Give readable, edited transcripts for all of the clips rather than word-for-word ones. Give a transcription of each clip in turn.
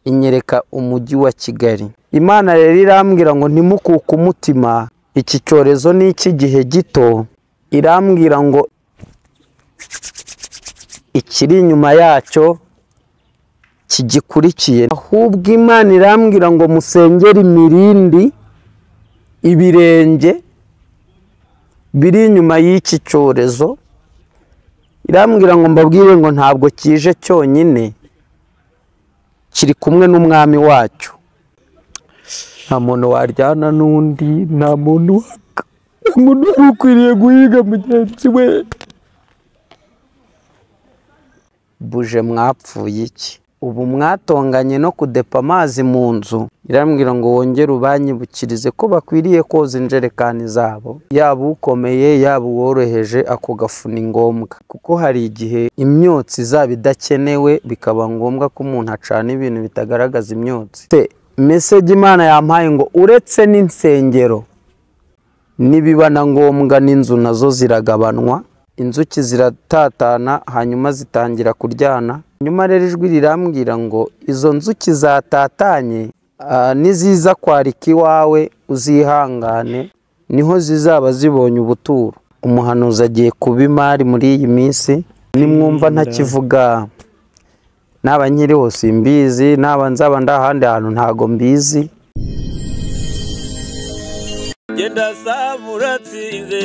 Inyereka umujyi wa Kigali. Imana rero irambwira ngo ntimukuke umutima, iki cyorezo ni icy'igihe gito. Irambwira ngo ikiri inyuma yacyo kigikurikiye. Ahubwo Imana irambwira ngo musengere imirindi, ibirenge biri inyuma y'iki cyorezo. Irambwira ngo mbabwire ngo ntabwo kije cyonyine, kiri kumwe n'umwami wacyo. Nta muntu waryana n'undi, nta muntu ukwiriye guhiga mugenzi we. Buje mwapfuye iki? Ubu mwatonganye no kudepa amazi mu nzu. Irambwira ngo wongere ubanyibukirize ko bakwiriye koza injerekani zabo, yaba ukomeye yaba uworoheje, ako gafu ni ngombwa, kuko hari igihe imyotsi izaba idakenewe, bikaba ngombwa ko umuntu acana ibintu bitagaragaza imyotsi. Message Imana yampaye ngo uretse n'insengero, nibiba na ngombwa n'inzu nazo ziragabanwa. Inzuki ziratatana hanyuma zitangira kuryana. Nyuma rero ijwi rirambwira ngo izo nzuki zatatanye niziza kwarika iwawe uzihangane, niho zizaba zibonye ubuturo. Umuhanuzi agiye kuba imari muri iyi minsi. Nimwumva ntakivuga, naba nkiriho simbizi, naba nzaba ndahandi hantu ntago mbizi. Genda samuratsinze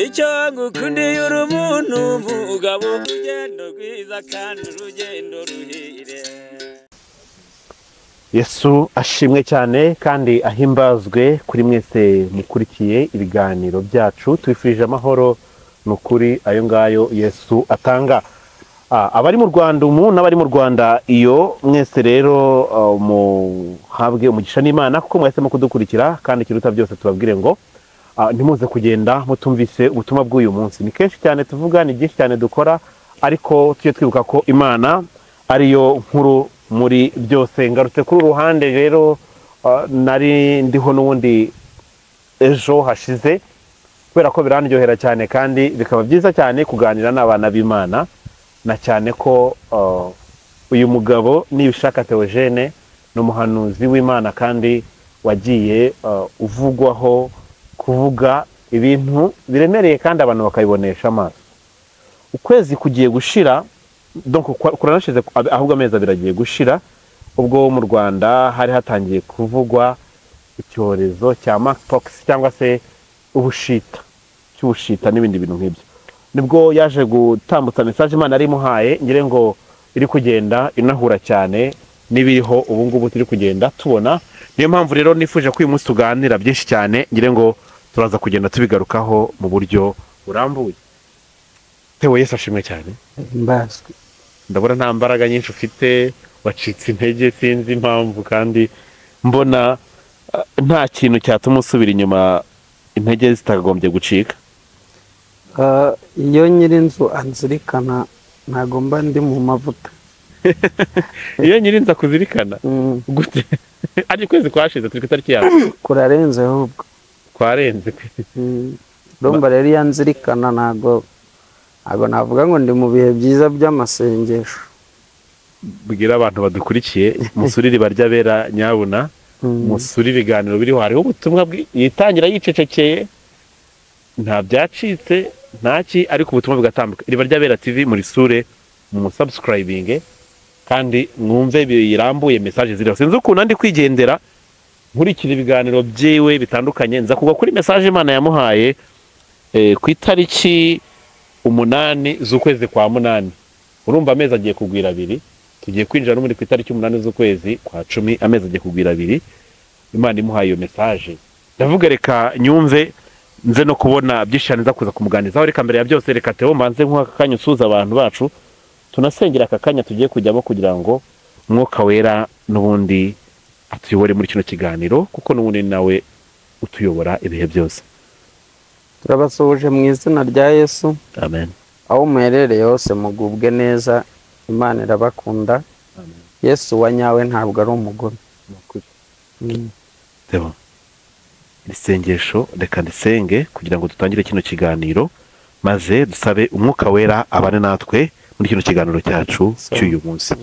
icyo ngukundiye uri umuntu mugabo, urugendo rwiza kandi urugendo ruhire. Yesu ashimwe cyane kandi ahimbazwe kuri mwese mukurikiye ibiganiro byacu. Twifurije amahoro nukuri ayo ngayo Yesu atanga. Abari mu Rwanda umu n'abari mu Rwanda iyo mwese rero muhabwe umugisha n'Imana kuko mwahisemo kudukurikira, kandi ikiruta byose tubabwire ngo ntimuze kugenda mutumvise ubutumwa bw'uyu munsi. Ni kenshi cyane tuvuga, ni byinshi cyane dukora, ariko tujye twibuka ko Imana ariyo nkuru muri byose. Ngarutse kuri uruhande rero nari ndiho n'ubundi ejo hashize, kubera ko birandyohera cyane kandi bikaba byiza cyane kuganira n'abana b'Imana, na cyane ko uyu mugabo Nibishaka Theogene ni umuhanuzi w'Imana kandi wagiye uvugwaho kuvuga ibintu biremereye kandi abantu bakabibonesha amaso. Ukwezi kugiye gushira, donc kuranashize, ahubwo amezi abiri agiye gushira, ubwo mu Rwanda hari hatangiye kuvugwa icyorezo cya monkeypox cyangwa se ubushita, cy'ubushita n'ibindi bintu nk'ibyo. Nibwo yaje gutambutsa message Imana yari imuhaye, ngire ngo iri kugenda inahura cyane n'ibiriho ubu ngubu turi kugenda tubona. Niyo mpamvu rero nifuje ko uyu munsi tuganira byinshi cyane, ngire ngo turaza kugenda tubigarukaho mu buryo burambuye. Tewe Yesu ashimwe cyane. Mbazwe. Ndabona nta mbaraga nyinshi ufite, wacitse intege sinzi impamvu, kandi mbona nta kintu cyatuma usubira inyuma, intege zitagombye gucika. Iyo nyirinzu anzirikana ntago mba ndi mu mavuta. Iyo nyirinzu akuzirikana gute? Ari kwezi kwashize turi ku itariki ya kurarenze, ahubwo kwarenze. Urumva rero iyo anzirikana ntago navuga ngo ndi mu bihe byiza by'amasengesho. Bwira abantu badukurikiye musuri Iriba ry'Abera nyabuna, musuri ibiganiro biriho, hariho ubutumwa yitangira yicecekeye, nta byacitse ntaki, ariko ubutumwa bugatambuka. Iriba ry'Abera TV muri sure mu subscribing kandi mwumve birambuye message ziriho. Sinzi ukuntu ndi kwigendera nkurikira ibiganiro byiwe bitandukanye, nza kugwa kuri message Imana yamuhaye ku itariki 8 z'ukwezi kwa 8. Urumva amezi agiye kugwira abiri, tugiye kwinjira no muri ku itariki 8 z'ukwezi kwa 10, amezi agiye kugwira abiri. Imana imuhaye iyo message, ndavuga reka nyumve nze no kubona byinshi cyane nza kuza kumuganizaho. Reka mbere ya byose reka Theo mbanze nk'aka kanya usuza abantu bacu, tunasengera aka kanya tugiye kujyamo kugira ngo Mwuka Wera n'ubundi atuyobore muri kino kiganiro, kuko n'ubundi nawe utuyobora ibihe byose. Turabasuhuje mu izina rya Yesu. Amen. Aho muherereye hose mugubwe neza, Imana irabakunda. Amen. Yesu wa nyawe ntabwo ari umugome. Theo, isengesho reka ndisenge kugira ngo dutangire kino kiganiro, maze dusabe Umwuka Wera abane natwe muri kino kiganiro cyacu cy'uyu munsi.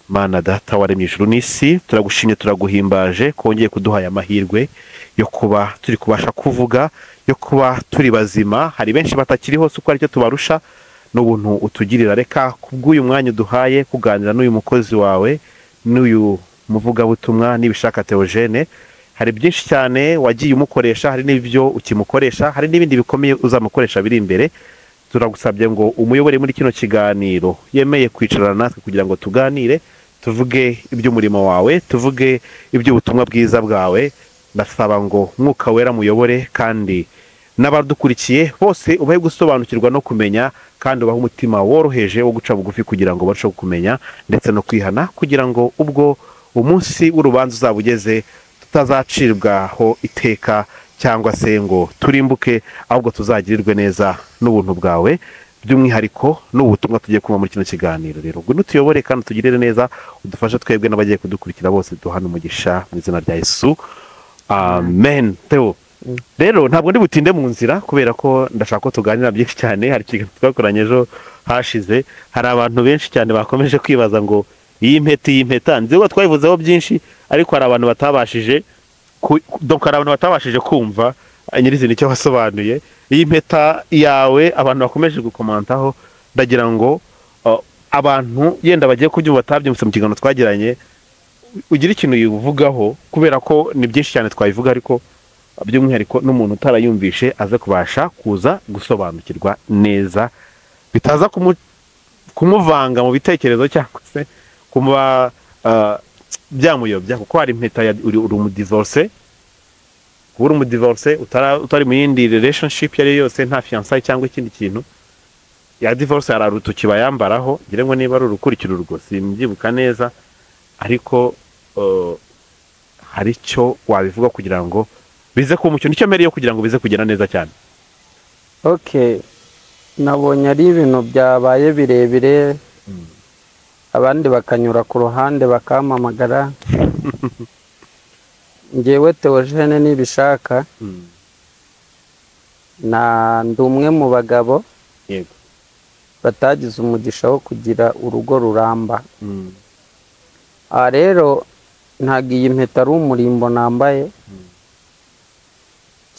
Mana data waremye ijuru n'isi, turagushimye, turaguhimbaje kongeye kuduha aya mahirwe yo kuba turi kubasha kuvuga, yo kuba turi bazima. Hari benshi batakiriho, si uko aricyo tubarusha, n'ubuntu utugirira. Reka kubw'uyu mwanya uduhaye kuganira n'uyu mukozi wawe, n'uyu muvugabutumwa Nibishaka Theogene. Hari byinshi cyane wagiye umukoresha, hari n'ibyo ukimukoresha, hari n'ibindi bikomeye uzamukoresha biri imbere. Turagusabye ngo umuyobore muri kino kiganiro, yemeye kwicarana natwe kugira ngo tuganire, tuvuge iby'umurimo wawe, tuvuge iby'ubutumwa bwiza bwawe. Ndasaba ngo Mwuka Wera muyobore, kandi n'abadukurikiye bose ubahe gusobanukirwa no kumenya, kandi ubahe umutima woroheje wo guca bugufi kugira ngo barusheho kumenya ndetse no kwihana, kugira ngo ubwo umunsi w'urubanza uzaba ugeze tutazacibwaho iteka cyangwa se ngo turimbuke, ahubwo tuzagirirwe neza n'ubuntu bwawe, by'umwihariko n'ubutumwa tugiye kumva muri kino kiganiro. Rero ngwino utuyobore kandi utugirire neza, udufashe twebwe n'abagiye kudukurikira bose, duhane umugisha mu izina rya Yesu, amen. Theo, rero ntabwo ndi butinde mu nzira kubera ko ndashaka ko tuganira byinshi cyane. Hari ikiganiro twakoranye ejo hashize, hari abantu benshi cyane bakomeje kwibaza ngo iyi mpeta nzi ko twayivuzeho byinshi, ariko hari abantu batabashije donc hari abantu batabashije kumva nyirizina icyo wasobanuye. Iyi mpeta yawe abantu bakomeje gukomantaho, ndagira ngo abantu yenda bagiye kubyumva batabyumvise mu kiganiro twagiranye, ugira ikintu uyivugaho, kubera ko ni byinshi cyane twayivuga, ariko by'umwihariko n'umuntu utarayumvishe aze kubasha kuza gusobanukirwa neza, bitaza kumuvanga mu bitekerezo cyangwa se kuba byamuyobya, kuko hari impeta ya uri umudivorce, kuba uri umudivorce utari mu yindi relationship iyo ari yo yose, nta fiançailles cyangwa ikindi kintu ya divorce, hari urutoki bayambaraho, ngira ngo niba ari urukurikira urwo simbyibuka neza, ariko hari icyo wabivuga kugira ngo bize kuba umucyo, nicyo mbere yo kugira ngo bize kugenda neza cyane. Okay, nabonye ari ibintu byabaye birebire, abandi bakanyura ku ruhande bakampamagara. Njyewe Theogene Nibishaka, na ndi umwe mu bagabo batagize umugisha wo kugira urugo ruramba. Aha rero ntabwo iyi mpeta ari umurimbo nambaye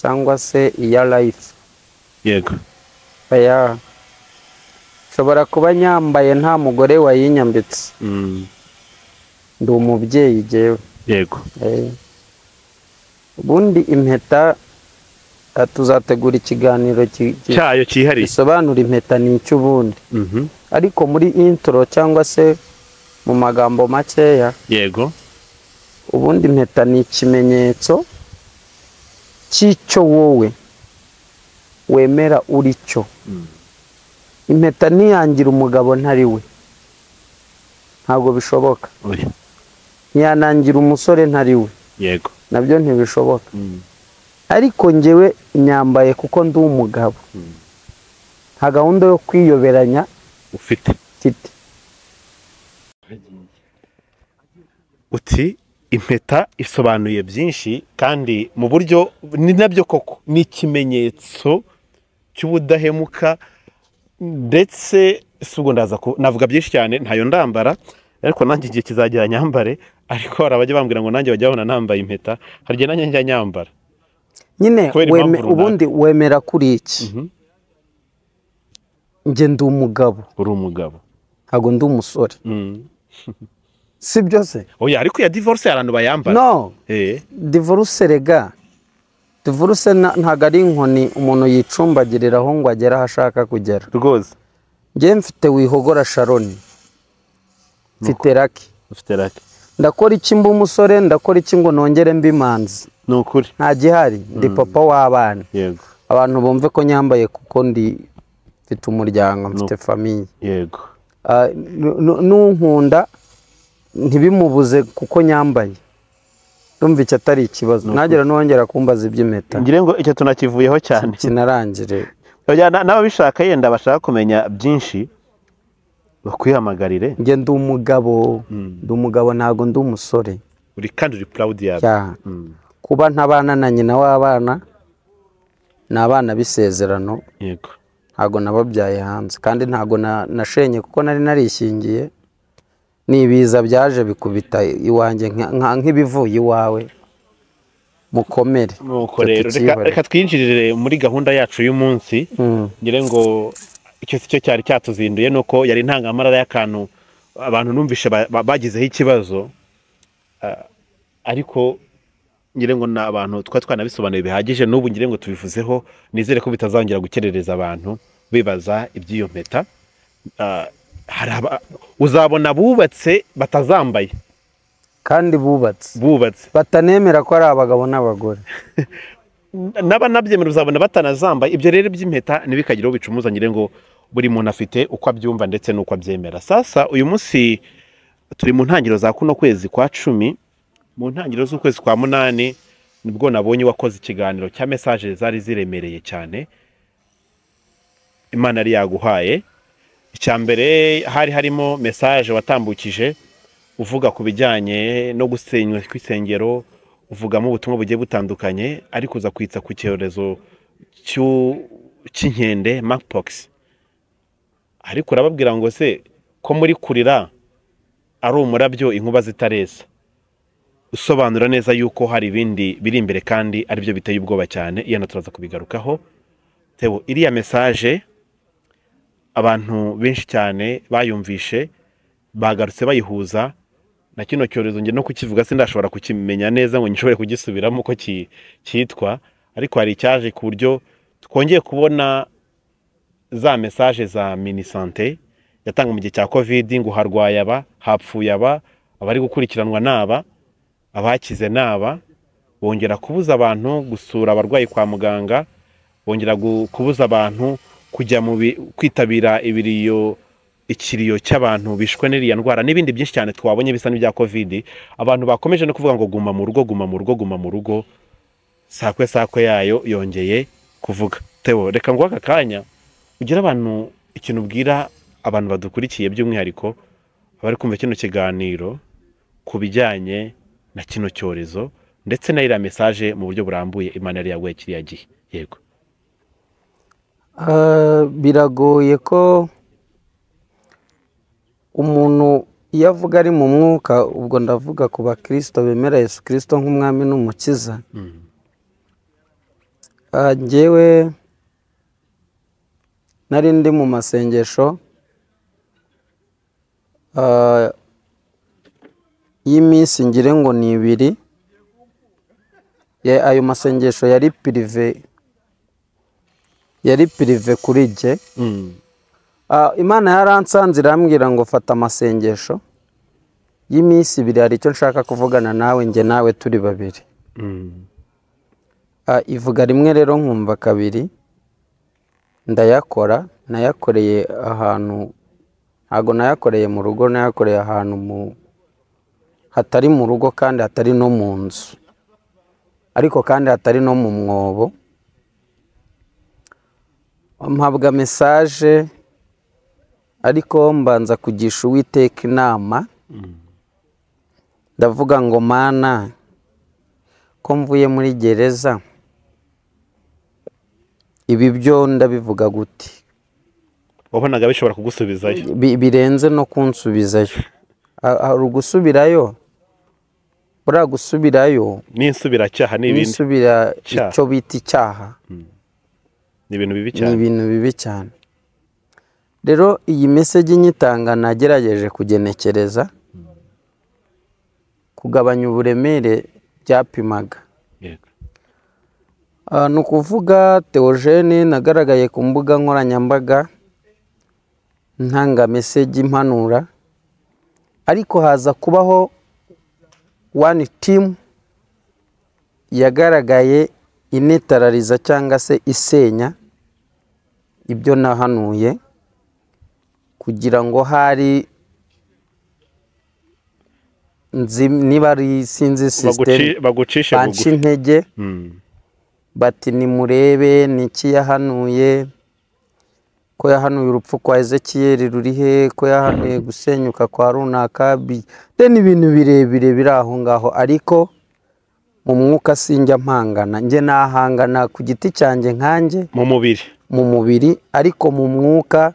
cyangwa se iya life. Oya, nshobora kuba nyambaye nta mugore wayinyambitse. Ndi umubyeyi jyewe. Ubundi impeta, tuzategura ikiganiro cyayo cyihariye gisobanura impeta ni icy'ubundi. Ariko muri intro cyangwa se mu magambo makeya, ubundi impeta ni ikimenyetso cy'icyo wowe wemera uri cyo. Impeta ntiyangira umugabo ntari we, ntabwo bishoboka. Ntiyanangira umusore ntari we, nabyo ntibishoboka. Ariko njyewe nyambaye kuko ndi umugabo, nta gahunda yo kwiyoberanya ufite. Mfite. Uti impeta isobanuye byinshi, kandi mu buryo ni nabyo koko ni ikimenyetso cy'ubudahemuka, ndetse si ubwo ndaza navuga byinshi cyane, ntayo ndambara, ariko nanjye igihe kizagera nyambare. Ariko hari abajya bambwira ngo nanjye bajya babona nambaye impeta, hari igihe nanjye njya nyambara nyine. Kubera impamvu runaka. Ubundi wemera kuri iki? Njye ndi umugabo. Uri umugabo. Ntabwo ndi umusore. Si byo se? Oya, ariko ya divorce hari abantu bayambara. No, divorce rega, divorce ntabwo ari inkoni umuntu yicumbagiriraho ngo agere aho ashaka kugera. Njye mfite Wihogora Sharoni, mfite Raki. Ufite Raki. Ndakora iki mba umusore? Ndakora iki ngo nongere mbe imanzi? Ni ukuri. Nta gihari, ndi papa w'abana. Abantu bumve ko nyambaye kuko ndi mfite umuryango, mfite famille. Nunkunda ntibimubuze kuko nyambaye. Ndumva icyo atari ikibazo. Nagera nongera kumbaza iby'impeta. Ngira ngo icyo tunakivuyeho cyane. Kinarangire. Oya, n'ababishaka yenda bashaka kumenya byinshi bakwihamagarire. Njye ndi umugabo, ndi umugabo, ntago ndi umusore. Uri kandi uri proud yawe. Kuba ntabana na nyina w'abana, ni abana b'isezerano. Ntago nababyaye hanze, kandi ntago nashenye kuko nari narishingiye. Ni ibiza byaje bikubita iwanjye nk'ibivuye iwawe. Mukomere. Nuko rero reka twinjirire muri gahunda yacu y'umunsi. Ngire ngo icyo si cyo cyari cyatuzinduye, nuko yari intangamarara y'akantu abantu numvishe bagizeho ikibazo, ariko ngire ngo na abantu twa twanabisobanuye bihagije, n'ubu ngire ngo tubivuzeho, nizere ko bitazongera gukerereza abantu bibaza iby'iyo mpeta. Uzabona bubatse batazambaye kandi bubatse batanemera ko ari abagabo n'abagore, n'abanabyemera uzabona batanazambaye. Ibyo rero by'impeta ntibikagire bicumuza, ngire ngo buri muntu afite uko abyumva ndetse n'uko abyemera. Sasa uyu munsi turi mu ntangiriro za kuno kwezi kwa 10, mu ntangiriro z'ukwezi kwa 8 nibwo nabonye wakoze ikiganiro cya message zari ziremereye cyane Imana yari yaguhaye. Icya mbere hari harimo message watambukije uvuga ku bijyanye no gusenywa kw'isengero, uvugamo ubutumwa bugiye butandukanye, ariko uza kwitsa ku cyorezo cy'inkende monkeypox. Ariko urababwira ngo se ko muri kurira ari umurabyo inkuba zitaresa, usobanura neza yuko hari ibindi biri imbere kandi aribyo biteye ubwoba cyane. Iyo turaza kubigarukaho. Theo, iriya message abantu benshi cyane bayumvishe bagarutse bayihuza na kino cyorezo. Nge no kukivuga sindashobora kukimenya neza ngo nshobore kugisubiramo uko cyitwa, ariko hari icyaje ku buryo twongeye kubona za message za Minisante yatanga mu gihe cya Covid, ngo harwaye aba, hapfuye aba, abari gukurikiranwa naba, abakize naba. Bongera kubuza abantu gusura abarwayi kwa muganga, bongera kubuza abantu kujya mu kwitabira ibiriyo, ikiriyo cy'abantu bishwe n'iriya ndwara n'ibindi byinshi cyane twabonye bisa n'ibya Covid. Abantu bakomeje no kuvuga ngo guma mu rugo, guma mu rugo, guma mu rugo. Sakwe sakwe yayo yongeye kuvuga. Theo, reka ngo aka kanya ugira abantu ikintu ubwira abantu badukurikiye, by'umwihariko abari kumva kino kiganiro ku bijyanye na kino cyorezo ndetse na iriya message mu buryo burambuye Imana yari yaguhaye kiriya gihe. Yego. Biragoye ko umuntu iyo avuga ari mu mwuka, ubwo ndavuga ku bakristo bemera Yesu Kristo nk'umwami n'umukiza. Njyewe nari ndi mu masengesho y'iminsi ngire ngo ni 2. Ayo masengesho yari prive, yari prive kuri jye. Imana yaransanze irambwira ngo fata amasengesho y'iminsi 2, hari icyo nshaka kuvugana nawe, njye nawe turi babiri. Ivuga rimwe rero nkumva kabiri, ndayakora. Nayakoreye ahantu, ntago nayakoreye mu rugo, nayakoreye ahantu hatari mu rugo kandi hatari no mu nzu, ariko kandi hatari no mu mwobo. Mpabwa message, ariko mbanza kugisha Uwiteka inama. Ndavuga ngo Mana, ko mvuye muri gereza, ibi byo ndabivuga gute? Wabonaga bishobora kugusubizayo? Birenze no kunsubizayo. Hari ugusubirayo, buriya gusubirayo n'insubiracyaha n'ibindi, nisubira icyo bita icyaha, ni ibintu bibi cyane, ni ibintu bibi cyane. Rero iyi message nyitanga nagerageje kugenekereza kugabanya uburemere byapimaga. Ni ukuvuga Theogene nagaragaye ku mbuga nkoranyambaga ntanga message impanura, ariko haza kubaho one team yagaragaye inetarariza cyangwa se isenya ibyo nahanuye, kugira ngo hari niba ari sinzi system bagucishe bugufi intege, bati nimurebe niki yahanuye, ko yahanuye urupfu kwa Ezekiel ruri he, ko yahanuye gusenyuka kwa runaka, then ibintu birebire biri aho ngaho. Ariko mu mwuka sinjya mpangana, nge nahangana ku giti cyanjye nkanjye mu mubiri, ariko mu mwuka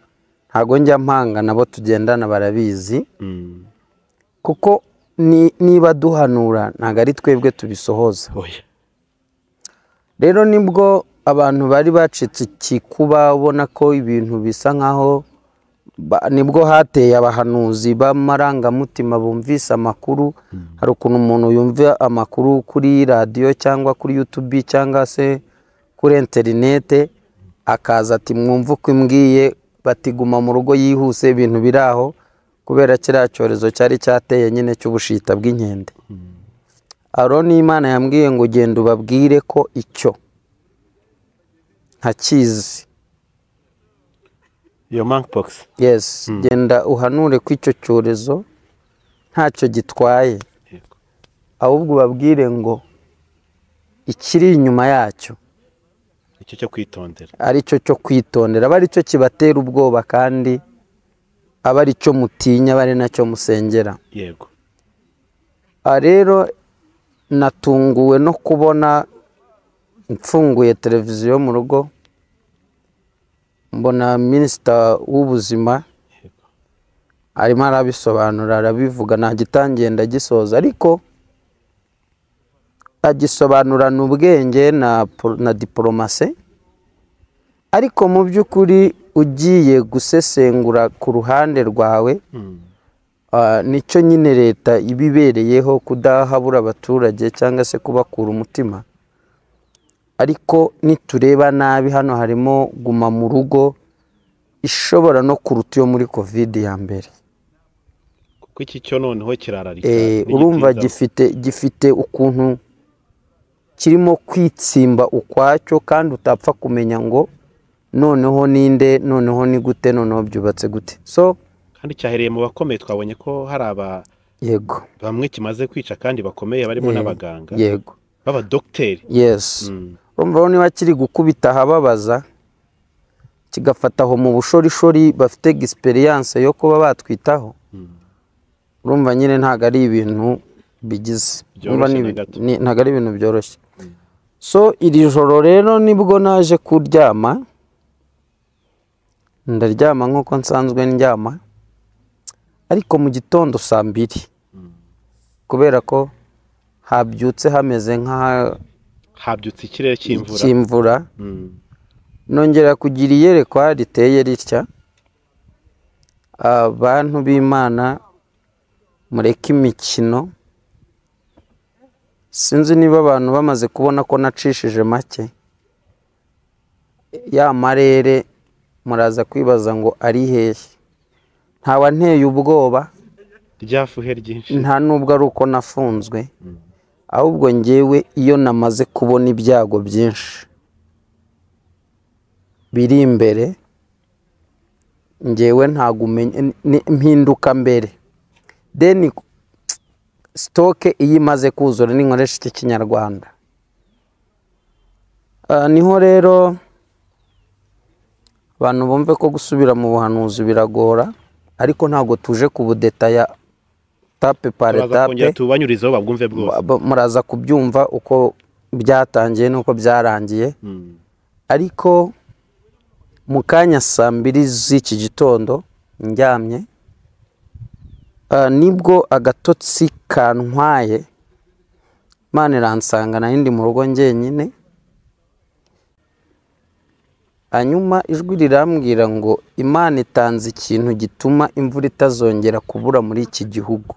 ntago njya mpangana, abo tugendana barabizi. Kuko niba duhanura ntabwo ari twebwe tubisohoza. Rero nibwo abantu bari bacitse ikikuba, ubona ko ibintu bisa nkaho nibwo hateye abahanuzi b'amarangamutima bumvise amakuru. Hari ukuntu umuntu yumva amakuru kuri radiyo cyangwa kuri YouTube cyangwa se kuri interinete, akaza ati mwumve uko imbwiye, batiguma mu rugo yihuse, ibintu biri aho kubera kiriya cyorezo cyari cyateye nyine cy'ubushita bw'inkende. Aroni Imana yambwiye ngo genda ubabwire ko icyo ntakizi. Iyo monkeypox. Yes, genda uhanure ko icyo cyorezo ntacyo gitwaye. Ahubwo ubabwire ngo ikiri inyuma yacyo icyo cyo kwitondera, ari cyo cyo kwitondera, aba ari cyo kibatera ubwoba kandi aba ari cyo mutinya, aba ari nacyo musengera. Yego. Rero natunguwe no kubona mfunguye televiziyo mu rugo, mbona minisita w'ubuzima arimo arabisobanura, arabivuga, ntagitangiye ndagisoza, ariko agisobanurana ubwenge na diplomasi. Ariko mu by'ukuri ugiye gusesengura ku ruhande rwawe, nicyo nyine leta ibibereyeho, kudahabura abaturage cyangwa se kubakura umutima. Ariko nitureba nabi hano harimo guma mu rugo ishobora no kuruta iyo muri Covid ya mbere. Kuko iki cyo noneho kirararika. Urumva gifite ukuntu kirimo kwitsimba ukwacyo, kandi utapfa kumenya ngo noneho ninde, noneho ni gute, noneho byubatse gute. So kandi cyahereye mu bakomeye, twabonye ko hari aba yego bamwe kimaze kwica kandi bakomeye barimo n'abaganga. Yego. Baba docteur. Yes. Urumva niba kiri gukubita ahababaza kigafata aho mu bushorishori bafite experience yo kuba batwitaho. Urumva nyine ntago ari ibintu bigize. Urumva ntago ari ibintu byoroshye. So iri joro rero nibwo naje kuryama, ndaryama nkuko nsanzwe ndyama, ariko mu gitondo saa 2 kubera ko habyutse hameze nka habyutse ikirere cy'imvura. Nongera kugira iyerekwa riteye ritya: abantu b'Imana mureke imikino. Sinzi niba abantu bamaze kubona ko nacishije make ya marere, muraza kwibaza ngo ari hehe. Ntawa nteye ubwoba ryafuhe ryinshi, nta nubwo ari uko nafunzwe, ahubwo ngewe iyo namaze kubona ibyago byinshi biri imbere, ngewe ntago mpinduka mbere. Then stoke iyo imaze kuzura ninkoresha iki Kinyarwanda. Niho rero abantu bumve ko gusubira mu buhanuzi biragora, ariko ntago tuje kubudetaya tape par etape, tubanyurizeho babwumve bwose, muraza kubyumva uko byatangiye nuko byarangiye. Ariko mu kanya saa 2 z'iki gitondo ndyamye, nibwo agatotsi kantwaye, Imana iransanga nari ndi mu rugo njyenyine. Hanyuma ijwi rirambwira ngo Imana itanze ikintu gituma imvura itazongera kubura muri iki gihugu.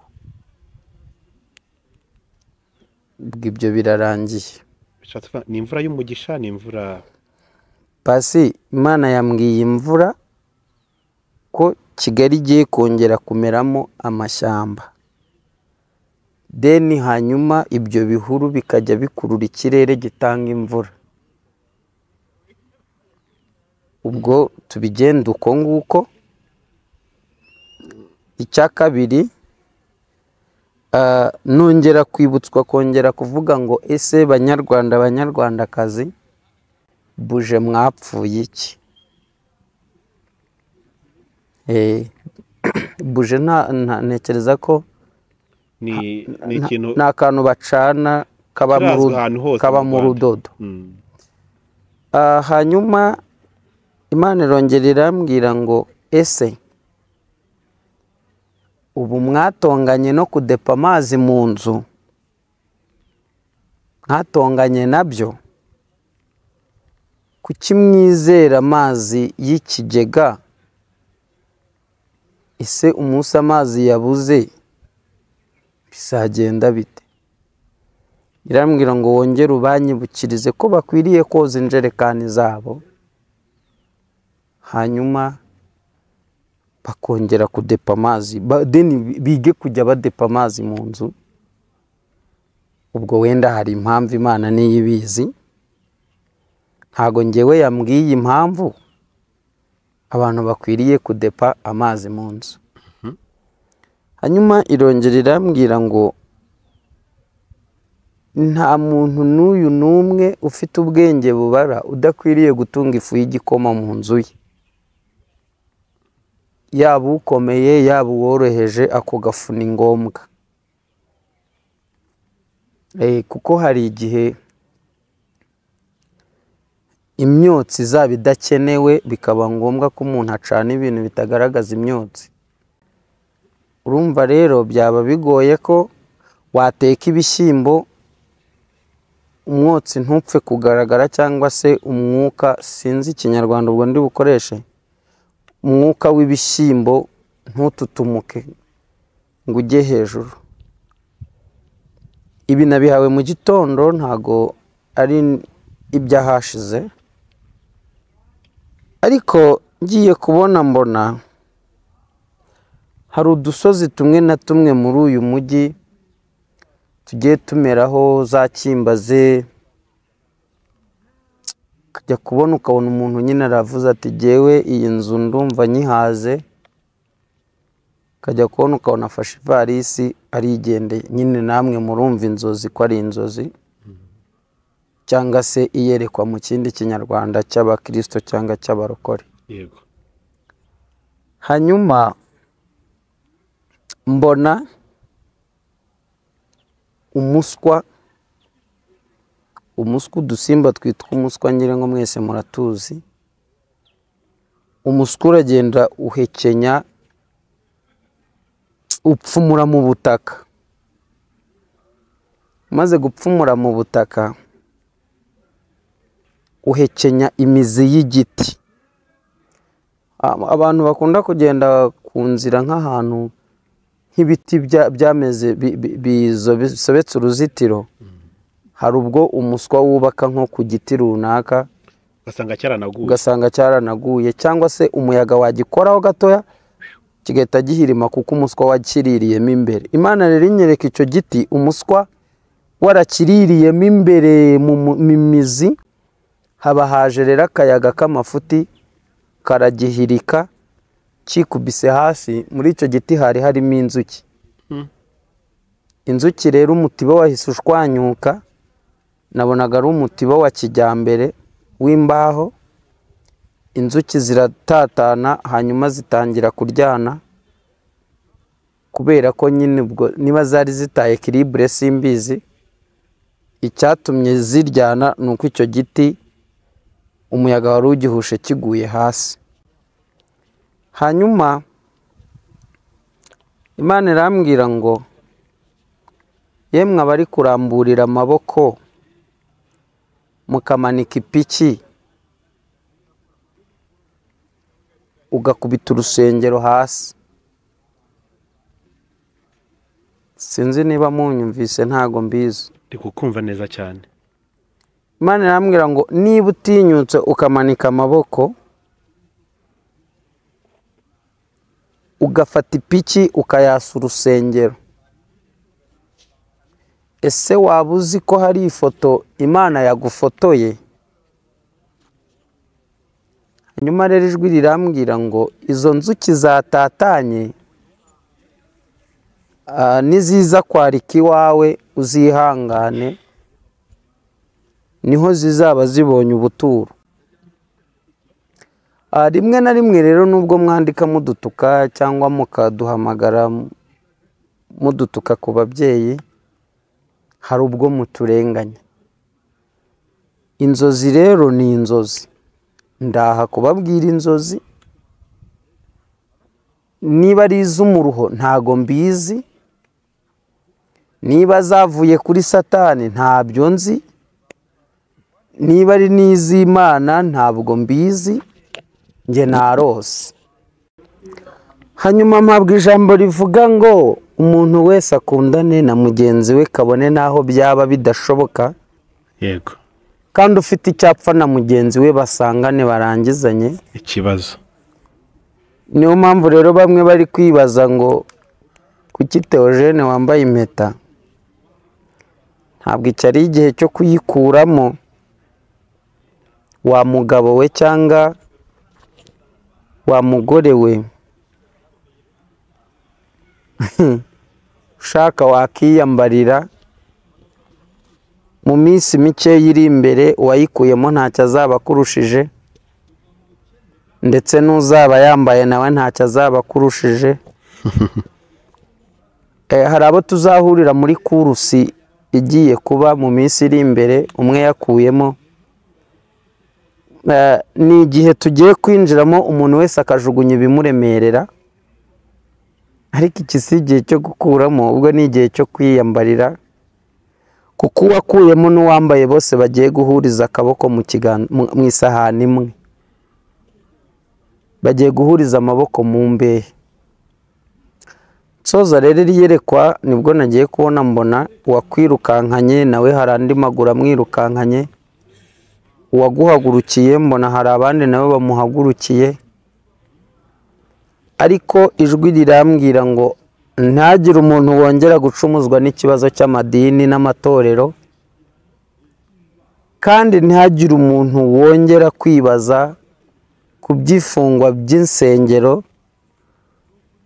Ubwo ibyo birarangiye. Ni imvura y'umugisha, ni imvura pasi. Imana yambwiye imvura ko Kigali igiye kongera kumeramo amashyamba, deni hanyuma ibyo bihuru bikajya bikurura ikirere gitanga imvura. Ubwo tubigenda uko nguko. Icya kabiri, nongera kwibutswa kongera kuvuga ngo ese banyarwanda banyarwandakazi, buje mwapfuye iki? Buje ntekereza ko ni ikintu, ni akantu bacana kaba mu rudodo. Hanyuma Imana irongera irambwira ngo ese Ubu mwatonganye no kudepa amazi mu nzu, mwatonganye nabyo. Kuki mwizera amazi y'ikigega? Ese umunsi amazi yabuze bizagenda bite? Irambwira ngo wongere ubanyibukirize ko bakwiriye koza injerekani zabo, hanyuma bakongera kudepa amazi, deni bige kujya badepa amazi mu nzu. Ubwo wenda hari impamvu Imana niyo ibizi, ntago njyewe yambwiye impamvu abantu bakwiriye kudepa amazi mu nzu. Hanyuma irongera irambwira ngo nta muntu n'uyu n'umwe ufite ubwenge bubara udakwiriye gutunga ifu y'igikoma mu nzu ye, yaba ukomeye yaba uworoheje, ako gafu ni ngombwa. Kuko hari igihe imyotsi izaba idakenewe, bikaba ngombwa ko umuntu acana ibintu bitagaragaza imyotsi. Urumva rero byaba bigoye ko wateka ibishyimbo umwotsi ntupfe kugaragara, cyangwa se umwuka, sinzi ikinyarwanda ubwo ndi bukoreshe, umwuka w'ibishyimbo ntututumuke ngo ujye hejuru. Ibi nabihawe mu gitondo, ntago ari iby'ahashize, ariko ngiye kubona mbona hari udusozi tumwe na tumwe muri uyu mujyi tugiye tumeraho za kimbaze, ukajya kubona ukabona umuntu nyine aravuze ati jyewe iyi nzu ndumva nyihaze, ukajya kubona ukabona afashe ivarisi arigendeye. Nyine namwe murumva inzozi ko ari inzozi, cyangwa se iyerekwa mu kindi kinyarwanda cy'abakristo cyangwa cy'abarokore. Yego. Hanyuma mbona umuswa, udusimba twitwa umuswa, ngira ngo mwese muratuzi. Umuswa uragenda uhekenya, upfumura mu butaka. Umaze gupfumura mu butaka, uhekenya imizi y'igiti. Abantu bakunda kugenda ku nzira nk'ahantu nk'ibiti byameze bisobetse uruzitiro, hari ubwo umuswa wubaka nko ku giti runaka ugasanga cyaranaguye, cyangwa se umuyaga wagikoraho gatoya kigahita gihirima kuko umuswa wakiririyemo imbere. Imana rero inyereka icyo giti umuswa warakiriyemo imbere mu mizi, haba haje rero akayaga k'amafuti karagihirika, kikubise hasi. Muri icyo giti hari harimo inzuki. Inzuki rero umutiba wahise ushwanyuka, nabonaga ari umutiba wa kijyambere w'imbaho. Inzuki ziratatana, hanyuma zitangira kuryana, kubera ko nyine ubwo niba zari zitaye equilibre simbizi. Icyatumye ziryana ni uko icyo giti umuyaga wari ugihushe kiguye hasi. Hanyuma Imana irambwira ngo yemwe abari kuramburira amaboko mukamanika ipiki, ugakubita urusengero hasi. Sinzi niba munyumvise, ntago mbizi. Ndi kukumva neza cyane. Imana irambwira ngo niba utinyutse ukamanika amaboko, ugafata ipiki ukayasa urusengero, ese waba uzi ko hari ifoto Imana yagufotoye? Hanyuma rero ijwi rirambwira ngo izo nzuki zatatanye niziza kwarika iwawe uzihangane, niho zizaba zibonye ubuturo. Rimwe na rimwe rero nubwo mwandika mudutuka cyangwa mukaduhamagara mudutuka ku babyeyi, hari ubwo muturenganya. Inzozi rero ni inzozi, ndaha kubabwira inzozi. Niba ari iz'umuruho ntago mbizi, niba zavuye kuri Satani ntabyo nzi, niba ari n'iz'Imana ntabwo mbizi, njye narose. Hanyuma mpabwa ijambo rivuga ngo umuntu wese akundane na mugenzi we kabone n'aho byaba bidashoboka. Yego. Kandi ufite icyapfa na mugenzi we basangane barangizanye ikibazo. Niyo mpamvu rero bamwe bari kwibaza ngo kuki Theogene wambaye impeta, ntabwo iki ari igihe cyo kuyikuramo wa mugabo we cyangwa wa mugore we. Ushaka wakiyambarira mu minsi mike iri imbere, uwayikuyemo ntacyo azaba akurushije, ndetse n'uzaba yambaye nawe ntacyo azaba akurushije. Hari abo tuzahurira muri kurusi igiye kuba mu minsi iri imbere, umwe yakuyemo. Ni igihe tugiye kwinjiramo umuntu wese akajugunya ibimuremerera, ariko iki si igihe cyo gukuramo, ubwo ni igihe cyo kwiyambarira, kuko uwakuyemo n'uwambaye bose bagiye guhuriza akaboko mu isahani imwe, bagiye guhuriza amaboko mu mbehe. Nsoza rero iri yerekwa, nibwo nagiye kubona mbona uwakwirukankanye nawe hari andi maguru amwirukankanye, uwaguhagurukiye mbona hari abandi nawe bamuhagurukiye, ariko ijwi rirambwira ngo ntagire umuntu wongera gucumuzwa n'ikibazo cy'amadini n'amatorero, kandi ntihagire umuntu wongera kwibaza ku by'ifungwa by'insengero,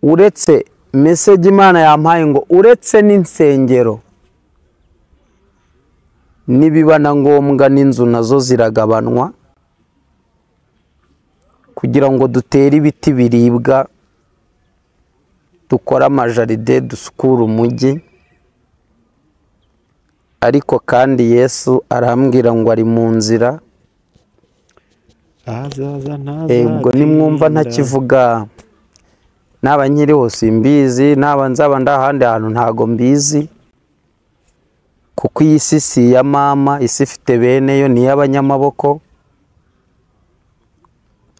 uretse message Imana yampaye ngo uretse n'insengero nibiba na ngombwa n'inzu nazo ziragabanwa kugira ngo dutere ibiti biribwa, dukora amajaride, dusukura umujyi. Ariko kandi Yesu arambwira ngo ari mu nzira. Ubwo nimwumva ntakivuga, naba nkiriho simbizi, naba nzaba ndahandi hantu ntago mbizi, kuko iyi si si iya mama, isi ifite bene yo, ni iy'abanyamaboko.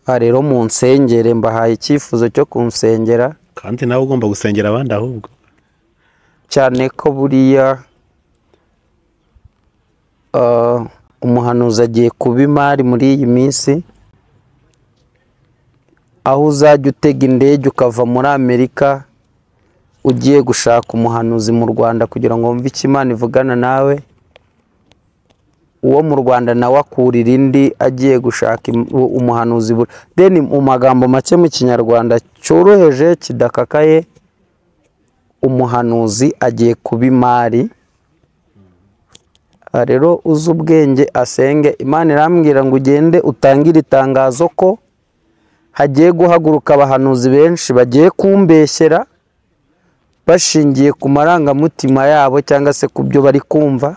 Rero mu nsengere, mbahaye icyifuzo cyo kunsengera. Kandi nawe ugomba gusengera abandi ahubwo, cyane ko buriya umuhanuzi agiye kuba imari muri iyi minsi, aho uzajya utega indege ukava muri Amerika ugiye gushaka umuhanuzi mu Rwanda kugira ngo wumve icyo Imana ivugana nawe, uwo mu Rwanda nawe akurira indi agiye gushaka umuhanuzi. Then mu magambo make mu Kinyarwanda cyoroheje kidakakaye, umuhanuzi agiye kuba imari. Rero uzi ubwenge asenge. Imana irambwira ngo ugende utangire itangazo ko hagiye guhaguruka abahanuzi benshi bagiye kumbeshyera bashingiye ku marangamutima yabo cyangwa se ku byo bari kumva.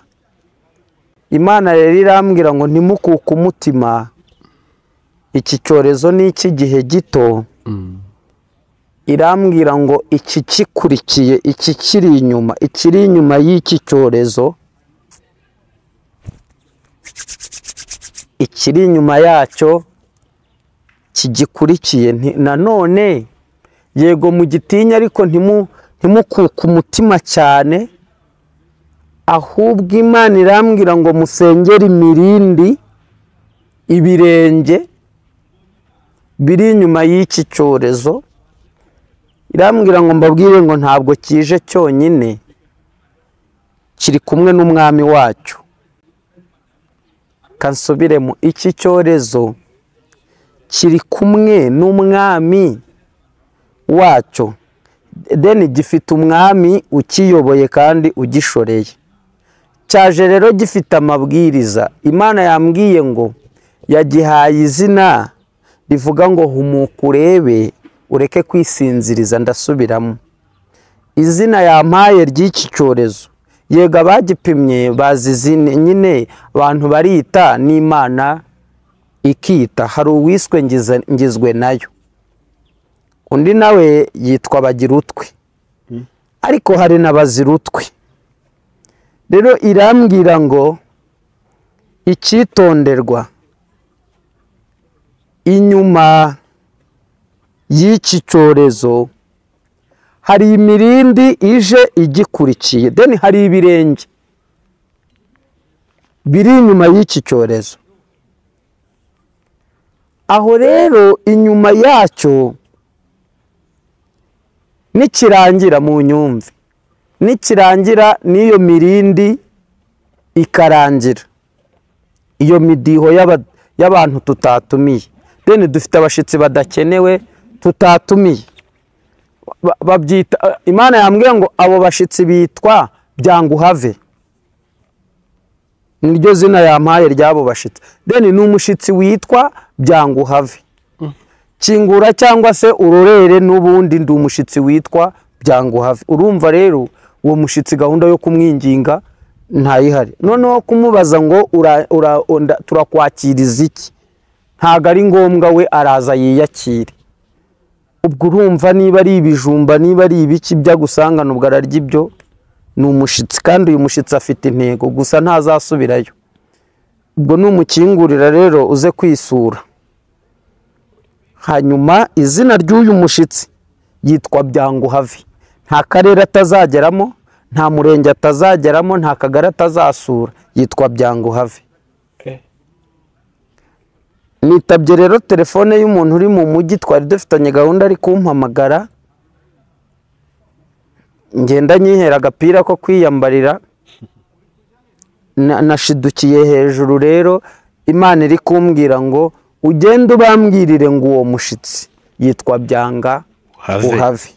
Imana rero irambwira ngo ntimukuke umutima, iki cyorezo ni icy'igihe gito. Irambwira ngo iki kikurikiye, iki kiri inyuma, ikiri inyuma y'iki cyorezo, ikiri inyuma yacyo kigikurikiye. Nanone yego mugitinya, ariko ntimukuke umutima cyane, ahubwo Imana irambwira ngo musengere imirindi, ibirenge biri inyuma y'iki cyorezo. Irambwira ngo mbabwire ngo ntabwo kije cyonyine, kiri kumwe n'umwami wacyo. Kansubiremo, iki cyorezo kiri kumwe n'umwami wacyo, deni gifite umwami ukiyoboye kandi ugishoreye. Cyaje rero gifite amabwiriza. Imana yambwiye ngo yagihaye izina rivuga ngo humuka urebe ureke kwisinziriza. Ndasubiramo, izina yampaye ry'iki cyorezo, yego abagipimye bazi nyine, abantu barita n'Imana ikita. Hari uwiswe ngizwe nayo, Undi nawe yitwa Bagirutwe, ariko hari na Bazirutwe. Rero irambwira ngo icyitonderwa inyuma y'iki cyorezo hari imirindi ije igikurikiye, then hari ibirenge biri inyuma y'iki cyorezo. Aho rero inyuma yacyo nikirangira mu nyumve, nikirangira n'iyo mirindi ikarangira, iyo midiho y'abantu tutatumiye, then dufite abashitsi badakenewe tutatumiye, babyita, Imana yambwiye ngo abo bashitsi bitwa Byanguhave, niryo zina yampaye ry'abo bashitsi. Then ni umushitsi witwa Byanguhave. Kingura cyangwa se urorere, n'ubundi ndi umushitsi witwa Byanguhave. Urumva rero uwo mushitsi gahunda yo kumwinginga ntayihari. Noneho kumubaza ngo turakwakiriza iki, ntago ari ngombwa, we araza yiyakire. Ubwo urumva niba ari ibijumba, niba ari ibiki byagusangana, ubwo ararya ibyo. Ni umushitsi, kandi uyu mushitsi afite intego, gusa ntazasubirayo. Ubwo numukingurira rero uze kwisura. Hanyuma izina ry'uyu mushitsi yitwa Byanguhave. Nta karere atazageramo, nta murenge atazageramo, nta kagari atazasura, yitwa Byanguhave. Nitabye rero telefone y'umuntu uri mu mujyi twari dufitanye gahunda, ari kumpamagara, ngenda nyihera agapira ko kwiyambarira, nashidukiye hejuru. Rero Imana iri kumbwira ngo ugende ubambwirire ngo uwo mushitsi yitwa Byanguhave.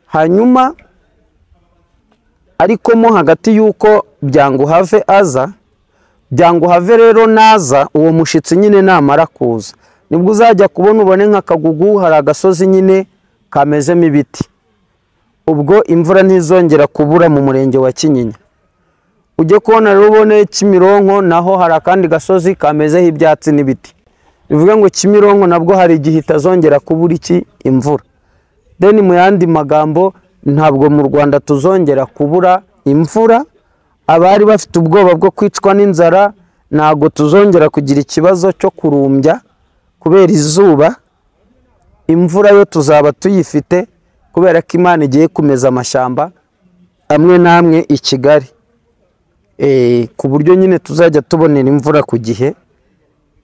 Hanyuma ariko mo hagati y'uko Byanguhave aza, Byanguhave rero naza, uwo mushitsi nyine namara kuza, nibwo uzajya kubona ubone nka Kagugu hari agasozi nyine kamezemo ibiti. Ubwo imvura ntizongera kubura mu murenge wa Kinyinya. Ujye kubona rero ubone Kimironko naho hari akandi gasozi kamezeho ibyatsi n'ibiti. Bivuga ngo Kimironko nabwo hari igihe itazongera kubura iki imvura. Then mu yandi magambo, ntabwo mu Rwanda tuzongera kubura imvura. Abari bafite ubwoba bwo kwicwa n'inzara, ntabwo tuzongera kugira ikibazo cyo kurumbya kubera izuba. Imvura yo tuzaba tuyifite kubera ko Imana igiye kumeza amashyamba amwe n'amwe i Kigali, ku buryo nyine tuzajya tubonera imvura ku gihe,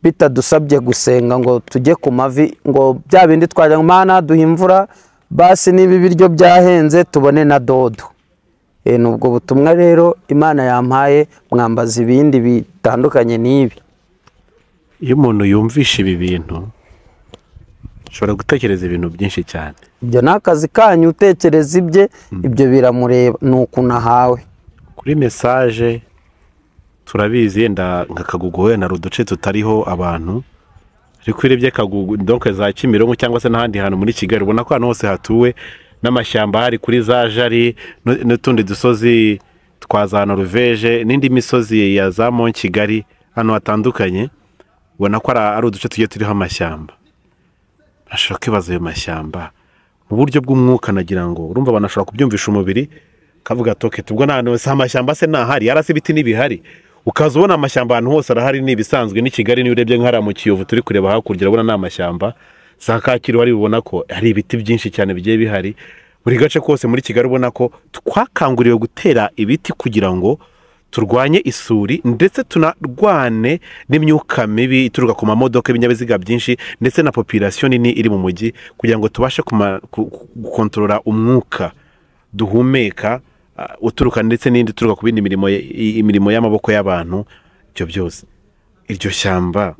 bitadusabye gusenga ngo tujye ku mavi ngo bya bindi twajya ngo Mana duha imvura, basi niba ibiryo byahenze tubone na dodo. Nubwo butumwa rero Imana yampaye, mwambaza ibindi bitandukanye n'ibi. Iyo umuntu yumvisha ibi bintu ashobora gutekereza ibintu byinshi cyane. Ibyo ni akazi kanyu, utekereza ibye, ibyo biramureba, ni ukuntu ahawe. Kuri message turabizi yenda nka Kagugu wenda hari uduce tutariho abantu, ariko urebye Kagugu donc za Kimironko cyangwa se n'ahandi hantu muri Kigali, ubona ko ahantu hose hatuwe n'amashyamba, hari kuri za Jari n'utundi dusozi twa za Norvege n'indi misozi ya za Mont Kigali, ahantu hatandukanye ubona ko ari uduce tugiye turiho amashyamba. Ashobora kwibaza ayo mashyamba mu buryo bw'umwuka, nagira ngo urumva abantu bashobora kubyumvisha umubiri kavuga toke tubwo nta hantu hose amashyamba se ntahari, yarasi ibiti n'ibihari, ukaza ubona amashyamba ahantu hose arahari, ni ibisanzwe. Ni Kigali niyo urebye nk'hariya mu Kiyovu turi kureba hakurya urabona ni amashyamba, za Kacyiru hari ubona ko hari ibiti byinshi cyane bigiye bihari. Buri gace kose muri Kigali ubona ko twakanguriwe gutera ibiti kugira ngo turwanye isuri, ndetse tunarwane n'imyuka mibi ituruka ku mamodoka, ibinyabiziga byinshi, ndetse na population nini iri mu mujyi, kugira ngo tubashe gukontorora umwuka duhumeka uturuka ndetse n'indi ituruka ku bindi mirimo, imirimo y'amaboko y'abantu. Ibyo byose, iryo shyamba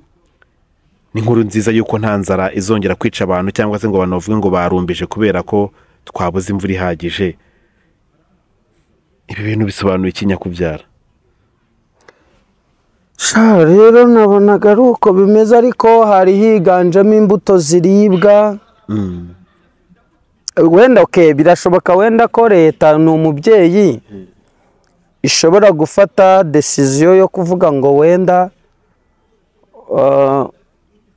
ni inkuru nziza yuko nta nzara izongera kwica abantu, cyangwa se ngo abantu bavuge ngo barumbije kubera ko twabuze imvura ihagije. Ibi bintu bisobanuye iki nyakubyara? Sha rero nabonaga ari uko bimeze, ariko hari higanjemo imbuto ziribwa. Wenda okay, birashoboka wenda ko leta ni umubyeyi, ishobora gufata decision yo kuvuga ngo wenda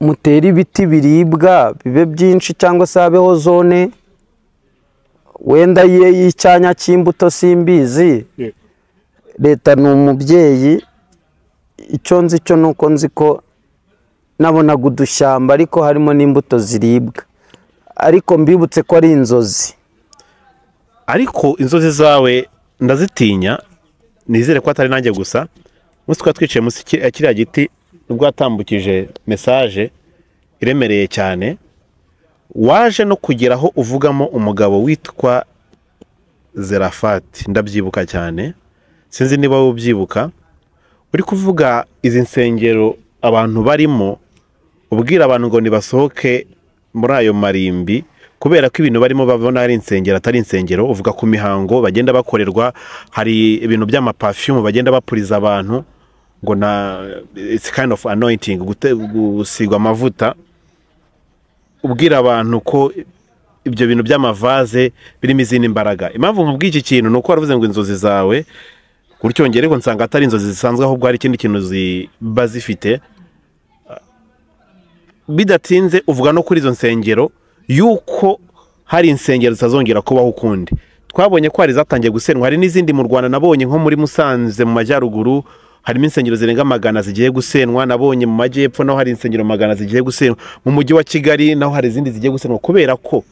Mutere ibiti biribwa bibe byinshi, cyangwa se habeho zone wenda y'icyanya cy'imbuto, simbizi. Leta ni umubyeyi. Icyo nzi cyo nuko nzi ko nabonaga udushyamba ariko harimo n'imbuto ziribwa, ariko mbibutse ko ari inzozi. Ariko inzozi zawe ndazitinya, nizere ko atari nanjye gusa. Umunsi twari twicaye munsi kiriya giti, nubwo watambukije message iremereye cyane, waje no kugeraho uvugamo umugabo witwa Zerafati, ndabyibuka cyane, sinzi niba wowe ubyibuka. Uri kuvuga izi nsengero abantu barimo, ubwira abantu ngo nibasohoke muri ayo marimbi kubera ko ibintu barimo babona ari insengero atari insengero. Uvuga ku mihango bagenda bakorerwa, hari ibintu by'amaperfume bagenda bapuriza abantu ngo na it's kind of anointing, gusigwa amavuta. Ubwira abantu ko ibyo bintu by'amavaze birimo izindi mbaraga. Impamvu nkubwiye iki kintu ni uko waravuze ngo inzozi zawe gutyo, ariko nsanga atari inzozi zisanzwe, ahubwo hari ikindi kintu ziba zifite. Bidatinze uvuga no kuri izo nsengero yuko hari insengero zitazongera kubaho ukundi. Twabonye ko hari zatangiye gusenywa, hari n'izindi mu Rwanda nabonye nko muri Musanze mu majyaruguru harimo insengero zirenga 100 zigiye gusenwa, nabonye mu majyepfo naho hari insengero 100 zigiye gusenwa, mu mujyi wa Kigali naho hari izindi zigiye gusenwa kubera ko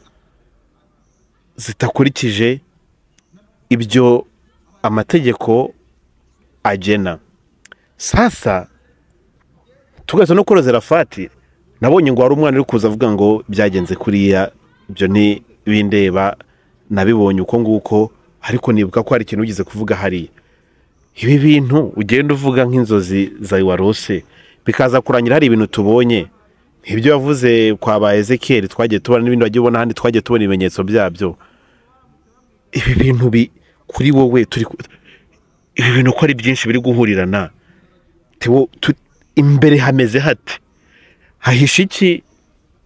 zitakurikije ibyo amategeko agena. Sasa tugaze no kuri Zerafati, nabonye ngo hari umwana uri kuza avuga ngo byagenze kuriya, ibyo ni bindeba, nabibonye uko nguko, ariko nibuka ko hari ikintu ugize kuvuga hariya. Ibi bintu ugenda uvuga nk'inzozi zawe warose, bikaza kurangira hari ibintu tubonye. Ibyo yavuze kwa ba Ezekiel twagiye tubona, n'ibindi wagiye ubona ahandi twagiye tubona ibimenyetso byabyo. Ibi bintu kuri wowe turi ibi bintu ko ari byinshi biri guhurirana, imbere hameze hate? Hahisha iki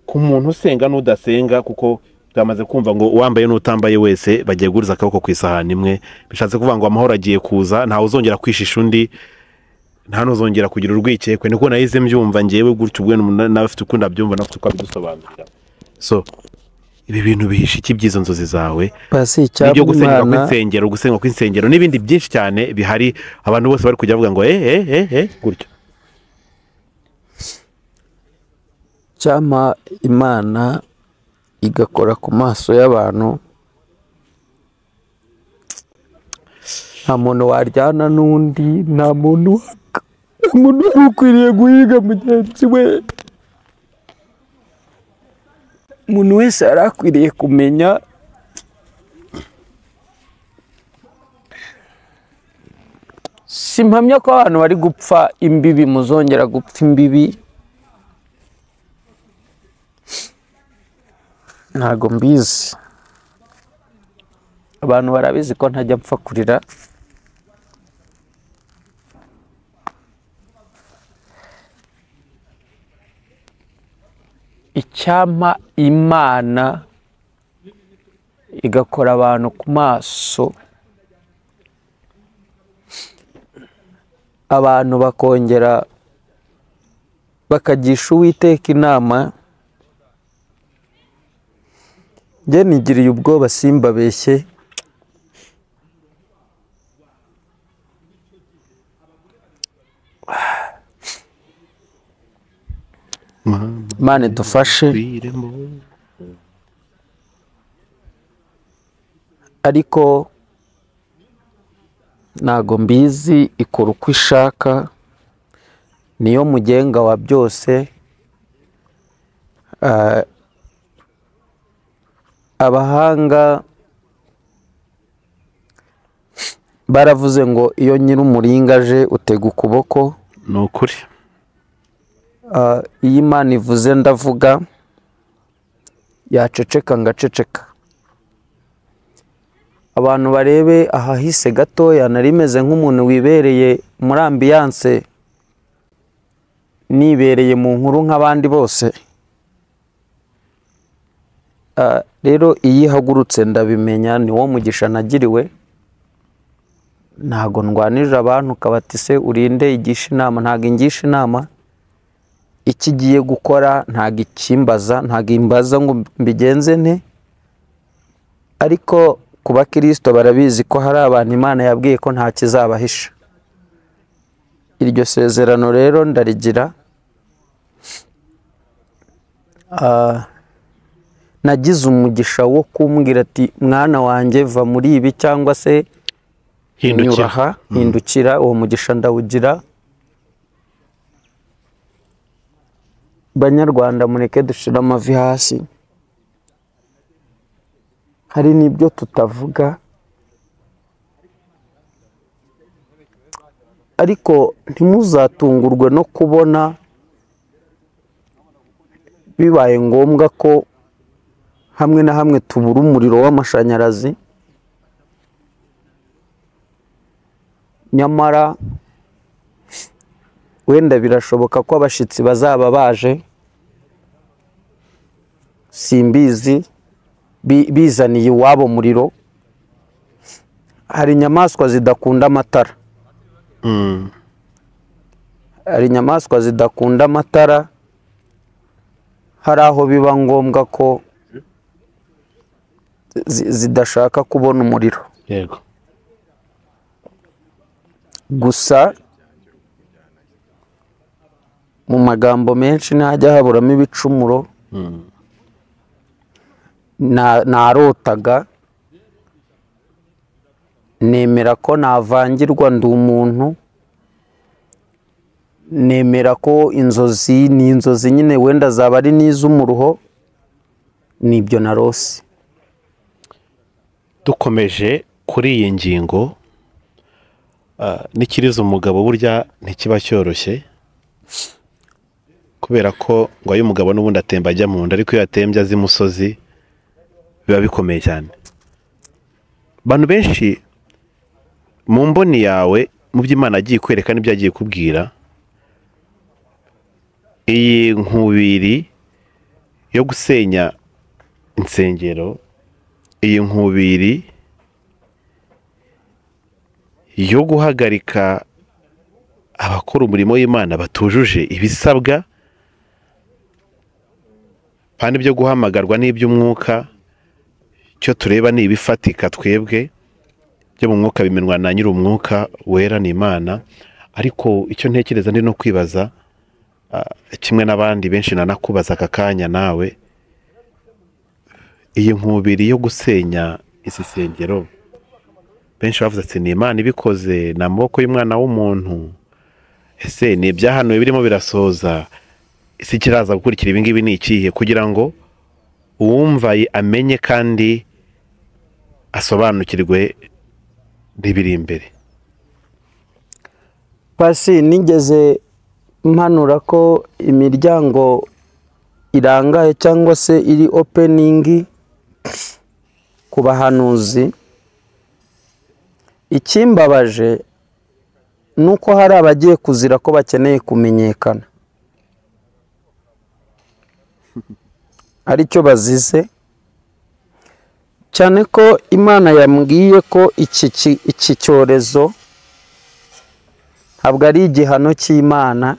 ku muntu usenga n'udasenga? Kuko twamaze kumva ngo uwambaye n'utambaye wese bagiye guriza akaboko ku isahani imwe, bishatse kuvuga ngo amahoro agiye kuza, ntawe uzongera kwishisha undi, nta n'uzongera kugira urwikekwe. Niko nahize mbyumva ngewe gutyo, ubwo nawe afite uko ndabyumva, nawe afite uko abidusobanurira. So ibi bintu bihisha iki by'izo nzozi zawe? Ibyo gusenga kw'insengero, gusenga kw'insengero n'ibindi byinshi cyane bihari, abantu bose bari kujya bavuga ngo gutyo. Cyama Imana igakora ku maso y'abantu, nta muntu waryana n'undi, nta muntu ukwiriye guhiga mugenzi we. Umuntu wese yari akwiriye kumenya simpamya ko abantu bari gupfa imbibi, muzongera gupfa imbibi, ntago mbizi. Abantu barabizi ko ntajya mpfa kurira. Icyampa Imana igakora abantu ku maso, abantu bakongera bakagisha Uwiteka inama. Njye nigiriye ubwoba simbabeshye, Imana idufashe. Ariko ntago mbizi, ikora uko ishaka, niyo mugenga wa byose. Abahanga baravuze ngo iyo nyir'umuringa aje utega ukuboko. Ni ukuri. Iyo Imana ivuze ndavuga, yaceceka ngaceceka. Abantu barebe ahahise gatoya, nari meze nk'umuntu wibereye muri ambiance, nibereye mu nkuru nk'abandi bose. Rero iyo ihagurutse ndabimenya, ni wo mugisha nagiriwe. Ntago ndwanije abantu kabati se urinde igisha inama, ntago ingisha inama. Icyo igiye gukora ntabwo ikimbaza, ntabwo imbaza ngo mbigenze nte. Ariko ku bakirisito barabizi ko hari abantu Imana yabwiye ko nta kizabahisha. Iryo sezerano rero ndarigira. Nagize umugisha wo kumbwira ati mwana wanjye va muri ibi cyangwa se hindukira, hindukira. Uwo mugisha ndawugira. Banyarwanda, mureke dushira amavi hasi. Hari n'ibyo tutavuga, ariko ntimuzatungurwe no kubona bibaye ngombwa ko hamwe na hamwe tubura umuriro w'amashanyarazi. Nyamara wenda birashoboka ko abashitsi bazaba baje, simbizi, bizaniye iwabo muriro. Hari inyamaswa zidakunda amatara. Hari inyamaswa zidakunda amatara. Hari aho biba ngombwa ko zidashaka kubona umuriro. Yego. Gusa mu magambo menshi ntajya haburamo ibicumuro. Narotaga nemera ko navangirwa, ndi umuntu, nemera ko inzozi ni inzozi nyine, wenda zaba ari n'iz'umuruho, nibyo narose. Dukomeje kuri iyi ngingo, n'ikiriza umugabo burya ntikiba cyoroshye, kubera ko ngo ayo umugabo n'ubundi atemba ajya mu nda, ariko iyo atembye azi imusozi biba bikomeye cyane. Abantu benshi mu mboni yawe, mu byo Imana agiye kwereka n'ibyo agiye kubwira, iyi nkubiri yo gusenya insengero, iyi nkubiri yo guhagarika abakora umurimo w'Imana batujuje ibisabwa, kandi byo guhamagarwa n'iby'umwuka, cyo tureba ni ibifatika twebwe byo mu mwuka bimenwa na nyiri umwuka wera ni Imana. Ariko icyo ntekereza ndi no kwibaza, kimwe n'abandi benshi nanakubaza aka kanya nawe, iyi nkubiri yo gusenya izi nsengero, benshi bavuze ati ni Imana ibikoze, ni amaboko y'umwana w'umuntu, ese ni ibyahanuwe birimo birasoza, ese kiraza gukurikira ibi ngibi ni ikihe, kugira ngo uwumva amenye kandi asobanukirwe n'ibiri imbere. Pasi, nigeze mpanura ko imiryango irangaye cyangwa se iri opening ku bahanuzi. Ikimbabaje nuko hari abagiye kuzira ko bakeneye kumenyekana, aricyo bazize, cyane ko Imana yambwiye ko iki cyorezo ntabwo ari igihano cy'Imana.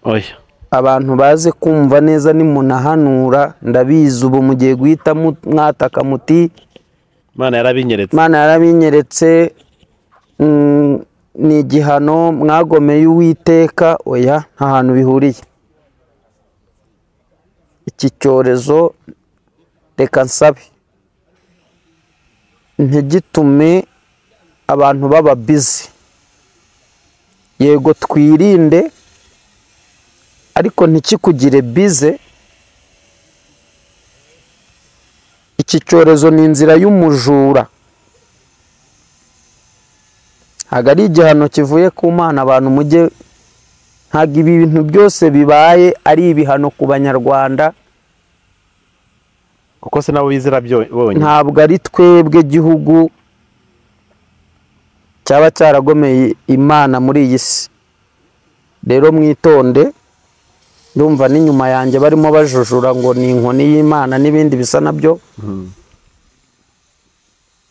Oya, abantu baze kumva neza, nimunahanura ndabizi ubu mugiye guhita mwataka muti Imana yarabinyeretse, Imana yarabinyeretse, ni igihano mwagomeye Uwiteka. Oya, nta hantu bihuriye. Iki cyorezo reka nsabe ntigitume abantu baba busy. Yego twirinde, ariko ntikikugire busy. Iki cyorezo ni inzira y'umujura, ntabwo ari igihano kivuye ku Mana. Abantu mujye, ntabwo ibi bintu byose bibaye ari ibihano ku Banyarwanda, kuko se nabo bizira bonyine. Ntabwo ari twebwe gihugu cyaba cyaragomeye Imana muri iyi si. Rero mwitonde, ndumva n'inyuma yanjye barimo bajujura ngo ni inkoni y'Imana n'ibindi bisa nabyo.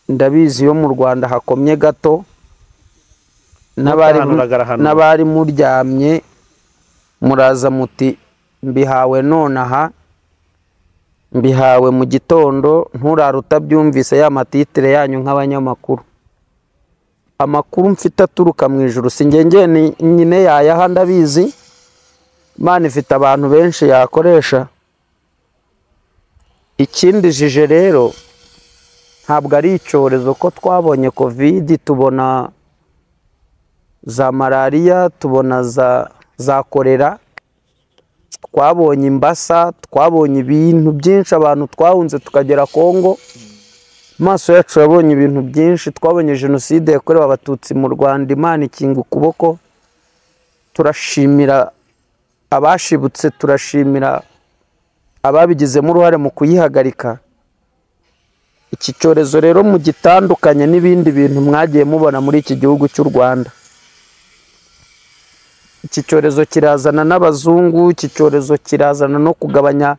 Ndabizi yo mu Rwanda hakomye gato, n'abari muryamye Muraza muti mbihawe nonaha, mbihawe mu gitondo, nturara utabyumvise ya matitire yanyu nk'abanyamakuru. Amakuru mfite aturuka mu ijuru, si njye nyine yayaha, ndabizi. Imana ifite abantu benshi yakoresha. Ikindi jije rero ntabwo ari icyorezo, ko twabonye covid, tubona za malariya, tubona za kolera, twabonye imbasa, twabonye ibintu byinshi, abantu twahunze tukagera Kongo, amaso yacu yabonye ibintu byinshi, twabonye jenoside yakorewe Abatutsi mu Rwanda, Imana ikinga ukuboko. Turashimira abashibutse, turashimira ababigizemo uruhare mu kuyihagarika. Iki cyorezo rero mugitandukanye n'ibindi bintu mwagiye mubona muri iki gihugu cy'u Rwanda. Iki cyorezo kirazana n'abazungu, iki cyorezo kirazana no kugabanya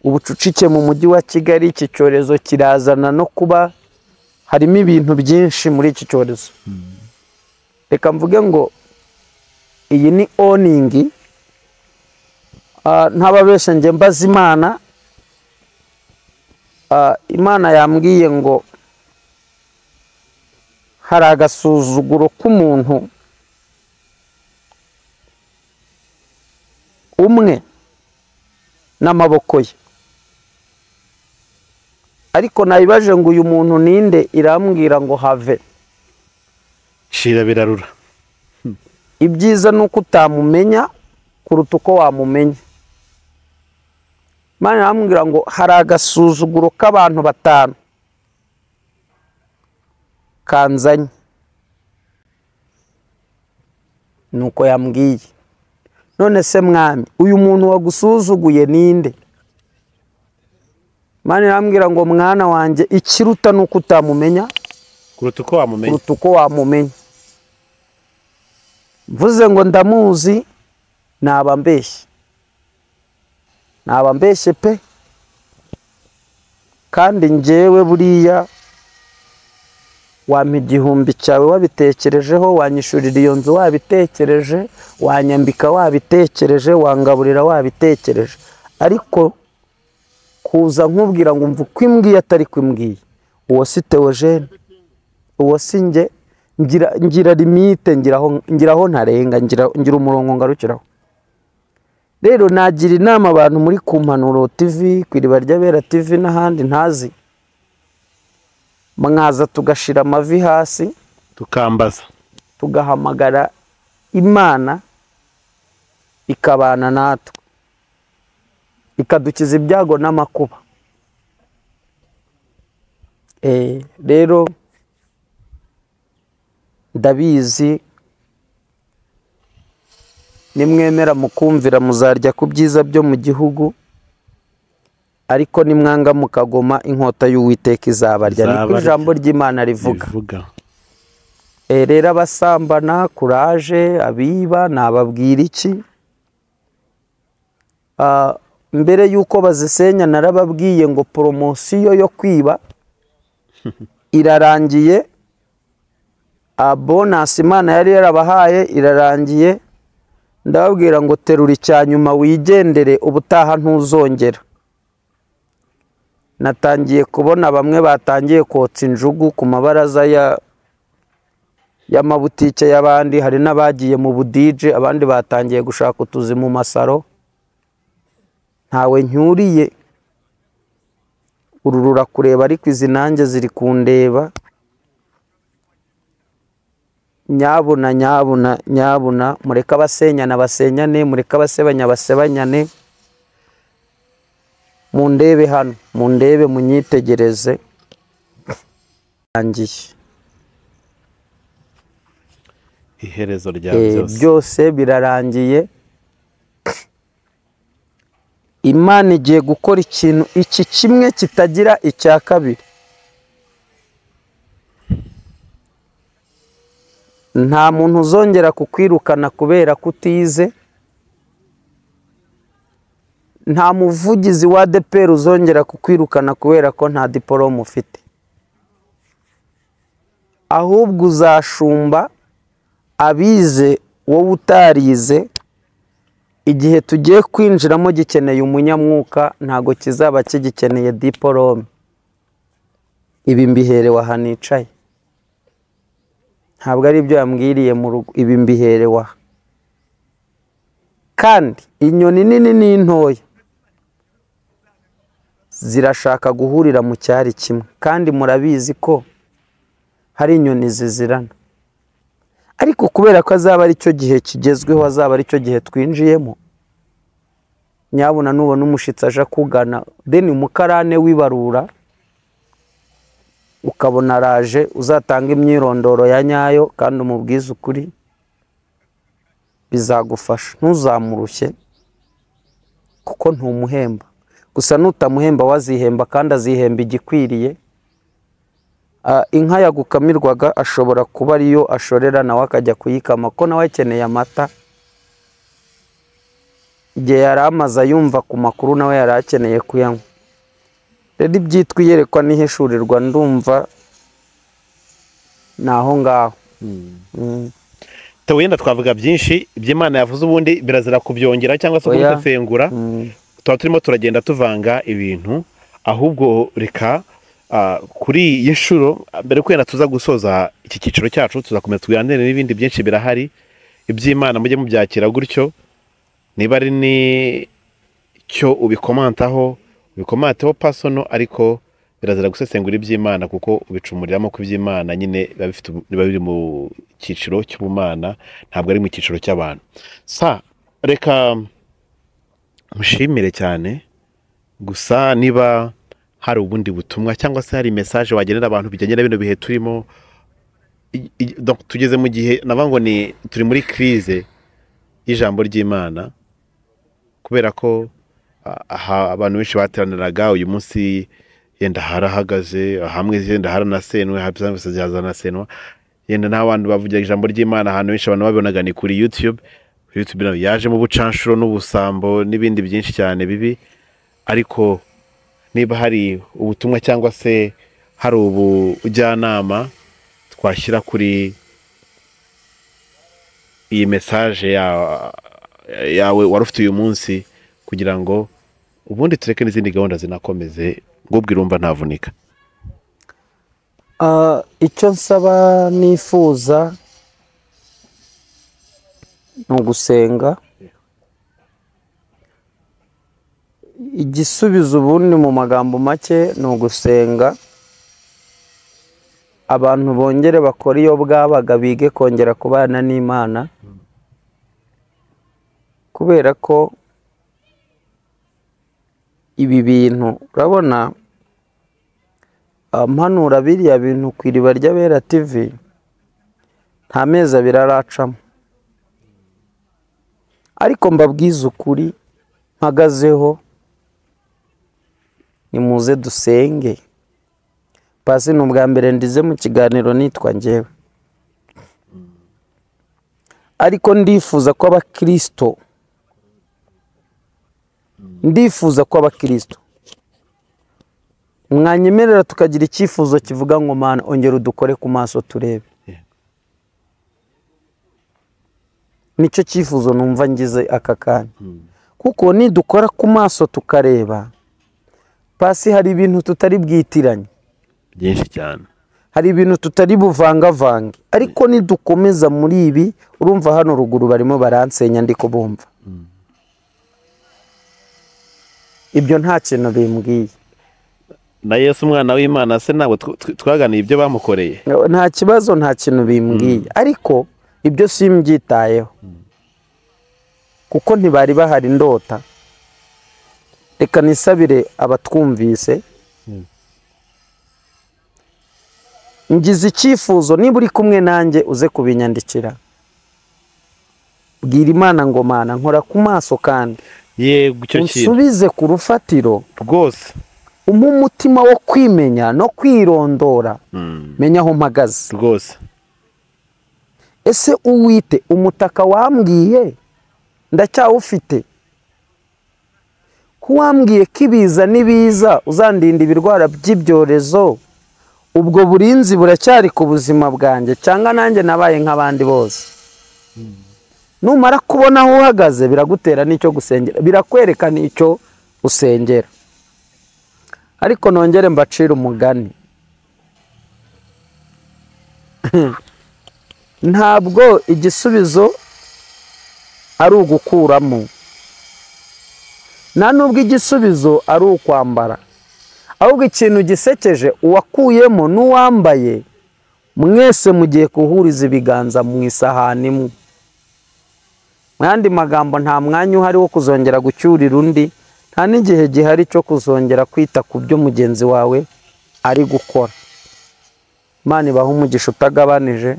ubucucike mu mujyi wa Kigali, iki cyorezo kirazana no kuba harimo ibintu byinshi muri iki cyorezo. Reka mvuge ngo iyi ni oningi, ntababeshe njye mbaza Imana. Imana yambwiye ngo hari agasuzuguro k'umuntu umwe n'amaboko ye, ariko nayibaje ngo uyu muntu ninde, irambwira ngo have shira birarura. Ibyiza nuko utamumenya kuruta uko wamumenya. Imana irambwira ngo hari agasuzuguro k'abantu batanu kanzanye, nuko yambwiye. None se mwami, uyu muntu wagusuzuguye ninde? Imana irambwira ngo mwana wanjye, ikiruta nuko utamumenya kuruta uko wamumenya, kuruta uko wamumenya. Mvuze ngo ndamuzi naba mbeshye, naba mbeshye pe. Kandi njyewe buriya wampa igihumbi cyawe wabitekerejeho, wanyishurira iyo nzu wabitekereje, wanyambika wabitekereje, wangaburira wabitekereje, ariko kuza nkubwira ngo umva uko imbwiye atari ko imbwiye, uwo si Theogene, uwo si njye. Ngira limite, ngiraho ntarenga, ngira umurongo ngarukiraho. Rero nagira inama abantu muri ku Mpanuro TV, ku Iriba ry'Abera TV n'ahandi ntazi, mwaza tugashira amavi hasi, tukambaza, tugahamagara Imana ikabana natwe, ikadukiza ibyago n'amakuba. Rero ndabizi nimwemera mukumvira muzarya ku byiza byo mu gihugu, ariko nimwanga mukagoma inkota y'Uwiteka izabarya. Niko ijambo ry'Imana rivuga. Rero abasambana kuraje, abiba nababwira iki? Mbere yuko bazisenya narababwiye ngo promosiyo yo kwiba irarangiye, bonus Imana yari yarabahaye irarangiye. Ndababwira ngo terura icyanyuma wigendere, ubutaha ntuzongera. Natangiye kubona bamwe batangiye kotsa injugu ku mabaraza y'amabutike y'abandi, hari n'abagiye mu budije, abandi batangiye gushaka utuzi mu masaro. Ntawe ncyuriye, uru rurakureba ariko izi nanjye ziri kundeba. Nyabuna nyabuna nyabuna, mureke abasenyana basenyane, mureke abasebanya basebanyane, mundebe hano, mundebe munyitegereze. Rangiye iherezo rya byose, byose birarangiye. Imana igiye gukora ikintu iki kimwe kitagira icya kabiri. Nta muntu uzongera kukwirukana kubera kutize, nta muvugizi wa ADEPR uzongera kukwirukana kubera ko nta diporome ufite, ahubwo uzashumba abize wowe utarize, Igihe tugiye kwinjiramo gikeneye umunyamwuka, ntago kizaba kigikeneye diporome. Ibi mbiherewe aha nicaye, ntabwo ari ibyo yambwiriye mu rugo, ibi mbiherewe aha. Kandi inyoni nini n'intoya zirashaka guhurira mu cyari kimwe, kandi murabizi ko hari inyoni zizirana. Ariko kubera ko azaba ari cyo gihe kigezweho, azaba ari cyo gihe twinjiyemo, nyabuna nubona umushitsi aje kugana deni umukarane w'ibarura, ukabona araje, uzatanga imyirondoro ya nyayo kandi umubwize ukuri, bizagufasha. Ntuzamurushye kuko ntumuhemba. Gusa nutamuhemba wazihemba, kandi azihemba igikwiriye. Inka yagukamirwaga ashobora kuba ariyo ashorera nawe akajya kuyikama, ko nawe akeneye amata. Igihe yari amaze ayumva ku makuru nawe yari akeneye kuyanywa. Rero ibyitwa iyerekwa n'ihishurirwa ndumva naho ngaho. Wenda twavuga byinshi iby'Imana yavuze, ubundi birazira kubyongera cyangwa se kubisesengura. Tuba turimo turagenda tuvanga ibintu. Ahubwo reka kuri iyi nshuro, mbere ko wenda tuza gusoza iki cyiciro cyacu, tuzakomeza tuganire n'ibindi byinshi birahari. Iby'Imana mujye mubyakira gutyo, niba ari n'icyo ubikomantaho ubikomanteho personal, ariko birazira gusesengura iby'Imana kuko ubicumuriramo ku by'Imana nyine biba bifite, biba biri mu cyiciro cy'ubumana, ntabwo ari mu cyiciro cy'abantu. Sa reka mushimire cyane. Gusa niba hari ubundi butumwa cyangwa se hari message wagenera abantu bijyanye na bino bihe turimo, donc tugeze mu gihe navuga ngo ni turi muri crise y'ijambo ry'Imana, kubera ko aha abantu benshi bateraniraga uyu munsi yenda harahagaze, hamwe yenda haranasenwe, hazanasenwa, yenda n'abantu bavugira ijambo ry'Imana ahantu benshi abantu babibonaga ni kuri YouTube. YouTube nayo yaje mu bucanshuro n'ubusambo n'ibindi byinshi cyane bibi. Ariko niba hari ubutumwa cyangwa se hari ubujyanama twashyira kuri iyi message yawe wari ufite uyu munsi, kugira ngo ubundi tureke n'izindi gahunda zinakomeze, ngo ubwire urumva ntavunika. Icyo nsaba nifuza ni ugusenga. Igisubizo ubundi mu magambo make ni ugusenga. Abantu bongere bakora iyo bwabaga, bige kongera kubana n'Imana, kubera ko ibi bintu urabona mpanura biriya bintu ku Iriba ry'Abera TV nta mezi abiri aracamo. Ariko mbabwize ukuri mpagazeho, nimuze dusenge. Pasi ni ubwa mbere ndize mu kiganiro nitwa njyewe, ariko ndifuza ko abakristo, ndifuza ko abakristo mwanyemerera tukagira icyifuzo kivuga ngo Mana ongera udukore ku maso turebe. Nicyo cyifuzo numva ngize aka kanya, kuko nidukora ku maso tukareba, pasi hari ibintu tutari bwitiranye byinshi cyane, hari ibintu tutari buvangavange. Ariko nidukomeza muri ibi, urumva hano ruguru barimo baransenya ndiko bumva ibyo nta kintu bimbwiye. Na Yesu umwana w'Imana se ntabwo twaganiye ibyo bamukoreye, nta kibazo, nta kintu bimbwiye. Ariko ibyo simbyitayeho kuko ntibari bahari ndota. Reka nisabire abatwumvise, ngize icyifuzo, niba uri kumwe nanjye uze kubinyandikira, bwira Imana ngo Mana nkora ku maso kandi yego icyo kintu unsubize ku rufatiro rwose, umpe umutima wo kwimenya no kwirondora, menya aho mpagaze rwose. Ese uwite umutaka wambwiye ndacyawufite? Ko wambwiye ko ibiza n'ibiza uzandinda ibirwara by'ibyorezo, ubwo burinzi buracyari ku buzima bwanjye cyangwa nanjye nabaye nk'abandi bose? Numara kubona aho uhagaze biragutera n'icyo gusengera, birakwereka n'icyo usengera. Ariko nongere mbacire umugani. Ntabwo igisubizo ari ugukuramo, nta nubwo igisubizo ari ukwambara, ahubwo ikintu gisekeje uwakuyemo n'uwambaye mwese mugiye guhuriza ibiganza mu isahani imwe. Mu yandi magambo, nta mwanya uhari wo kuzongera gucyurira undi, nta n'igihe gihari cyo kuzongera kwita ku byo mugenzi wawe ari gukora. Imana ibahe umugisha utagabanije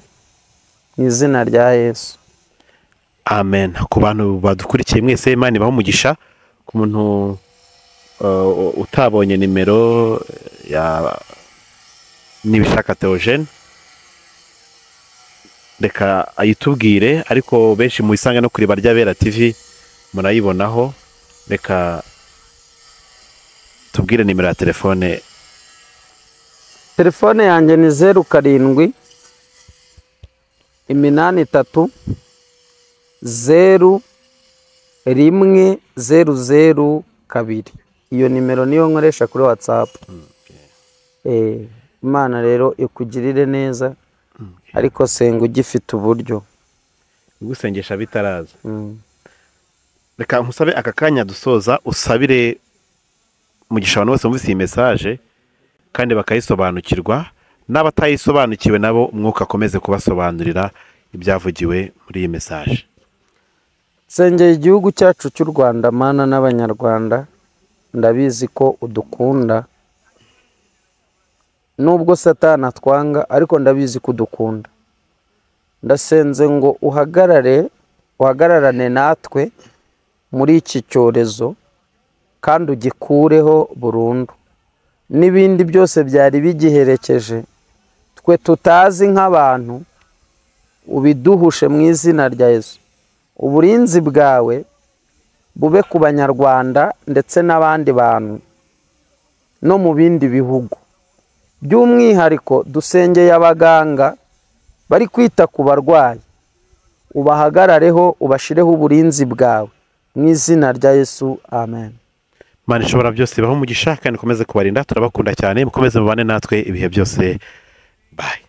mu izina rya Yesu. Amen. Ku bantu badukurikiye mwese, Imana ibahe umugisha. Ku muntu utabonye nimero ya Nibishaka Theogene, reka ayitubwire, ariko benshi mu isanga no kuri Baryabera TV murayibonaho. Reka tubwire nimero ya telefone. Telefone yanjye ni 07 83 0 1 0 0 2. Iyo nimero niyo nkoresha kuri WhatsApp. Imana rero ikugirire neza, ariko senga ugifite uburyo gusengesha bitaraza. Reka nkusabe aka kanya dusoza, usabire umugisha abantu bose bumvise iyi message kandi bakayisobanukirwa, n'abatayisobanukiwe nabo umwuka akomeze kubasobanurira ibyavugiwe muri iyi message. Sengera igihugu cyacu cy'u Rwanda, Mana, n'Abanyarwanda. Ndabizi ko udukunda, nubwo Satani atwanga, ariko ndabizi ko udukunda. Ndasenze ngo uhagararane natwe muri iki cyorezo kandi ugikureho burundu, n'ibindi byose byari bigiherekeje twe tutazi nk'abantu, ubiduhushe mu izina rya Yesu. Uburinzi bwawe bube ku Banyarwanda ndetse n'abandi bantu no mu bindi bihugu. By'umwihariko dusengeye abaganga bari kwita ku barwayi, ubahagarareho, ubashireho uburinzi bwawe mu izina rya Yesu. Amen. Imana ishobora byose ibahe umugisha kandi ikomeze kubarinda. Turabakunda cyane, mukomeze mubane natwe ibihe byose. Bye.